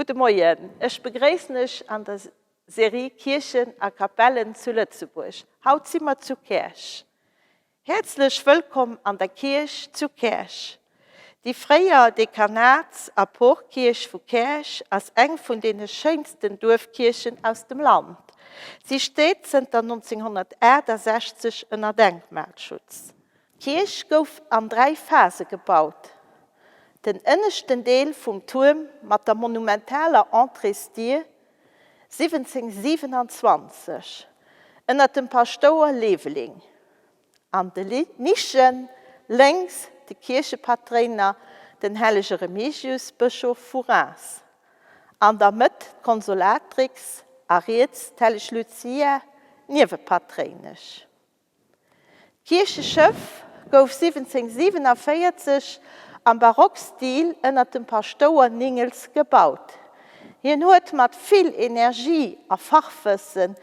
Gudde Moien, ech begréissen Iech an der Serie Kierchen a Kapellen zu Lëtzebuerg. Haut si mer zu Käerch. Häerzlech wëllkomm an der Kierch zu Käerch. Déi fréier Dekanats a Porkierch vu Käerch ass eng vun deene schéinsten Duerfkierchen aus dem Land. Si steet zënter 1968 ënner Denkmalschutz. D'Kierch gouf an 3 Phase gebaut. Den ënneschten Deel vum Tuerm mat der monumentaler Entréesdier 1727 ënner dem Paschtouer Leweling, an de Nischen lénks de Kierchepatréiner, den hellege Remigius, Bëschof vu Reims, an der Mëtt d'Consolatrix a riets d'helleg Lucia, Niewepatréinesch. D'Kiercheschëff gouf 1747 am Barockstil ënner dem Paschtouer Ningels gebaut. Hien huet mat vill Energie a Fachwëssen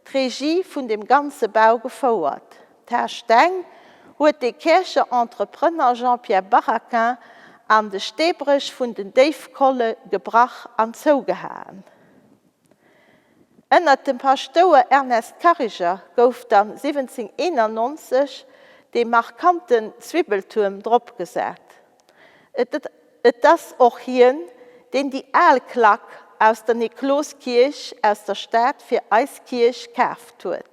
d'Regie vun dem ganze Bau gefouert. D'Haaschteng huet de Käercher Entrepreneur Jean-Pierre Baraquin an de Steebréch vun den Déifkolle gebrach an zougehaen. Ënnert dem Paschtouer Ernest Karriger gouf dann 1791 dee markanten Zwibbeltuerm dropgesat. Et ass och hien, deen déi al Klack aus der Nikloskierch aus der Stad fir eis Kierch kaaft huet.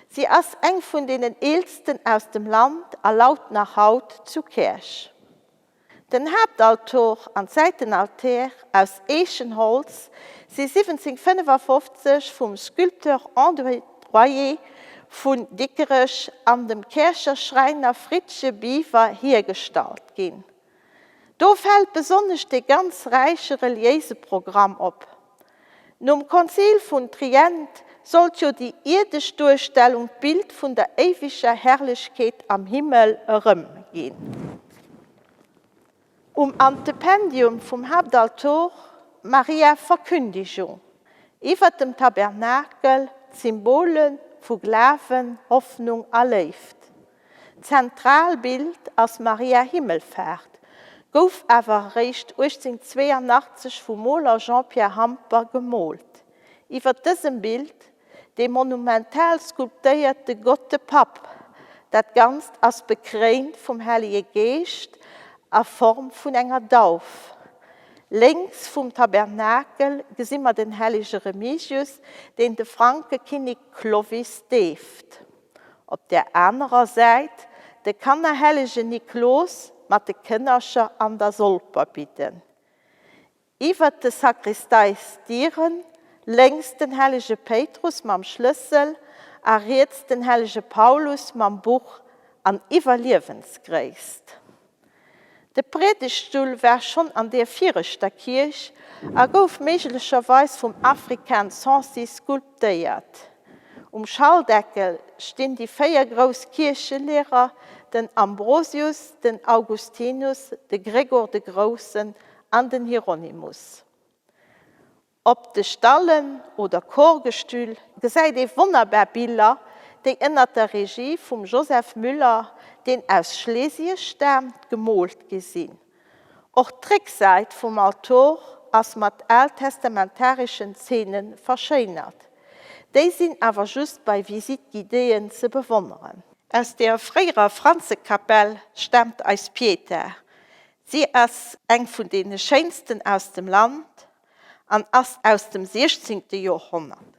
Si ass eng vun deenen eelsten aus dem Land a laut nach haut zu Käerch. Den Haaptaltor an d'Säitenaltär aus Eechenholz si 1755 vum Sculpteur André Royer vun Dikerech an dem Käercher Schräiner Fritsche Biwer hiergestallt ginn. Do fält besonnesch dee ganz räiche reliéise Programm op. Nom Konzil vun Trient sollt jo déi ierdesch Duerstellung d'Bild vun der éiweger Herrlechkeet am Himmel erëmginn. Um Antependium vum Haaptaltor Maria Verkündigung, iwwer dem Tabernakel d'Symbole vu Glawen, Hoffnung a Léift. D'Zentralbild ass Maria Himmelfaart, gouf awer eréischt 1882 vum Moler Jean-Pierre Hamper gemoolt. Iwwer dësem Bild dee monumental sculptéierte Gott de Papp. Dat Ganzt ass bekréint vum Hellege Geescht a Form vun enger Dauf. Lénks vum Tabernakel gesi mer den hellege Remigius, deen de Frankekinnek Clovis deeft. Op där anerer Säit de Kannerhellegen Niklos mat de Kënnercher an der Solperbidden. Iwwert de Sakristeisdieren lénks den hellege Péitrus mam Schlëssel a riets den hellege Paulus mam Buch an Iwwerliewensgréisst. De Priedegtstull war schonn an deer viregter Kierch a gouf méiglecherweis vum Africain Sancy sculptéiert. Um Schalldeckel stinn déi 4 grouss Kierchelehrer, den Ambrosius, den Augustinus, de Gregor de Groussen an den Hieronymus. Op de Stallen oder Chorgestühl gesäit ee wonnerbar Biller, déi ënnert der Regie vum Joseph Müller, deen aus Schlesie staamt, gemoolt gi sinn. Och d'Récksäit vum Altor ass mat altestamentarischen Zeene verschéinert. Déi sinn awer just bei Visite guidéeën ze bewonneren. Aus der fréierer Franzekapell staamt eis Pietà. Si ass eng vun deene schéinsten aus dem Land an ass aus dem siechzéngte Joerhonnert.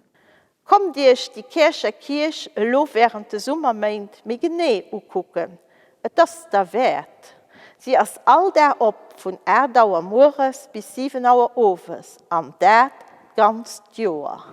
Kommt Iech déi Käercher Kierch elo wärend de Summerméint méi genee ukucken, et ass derwäert. Si ass all Dag op, vun 8 Auer mueres bis 7 Auer owes, an dat d'ganzt Joer.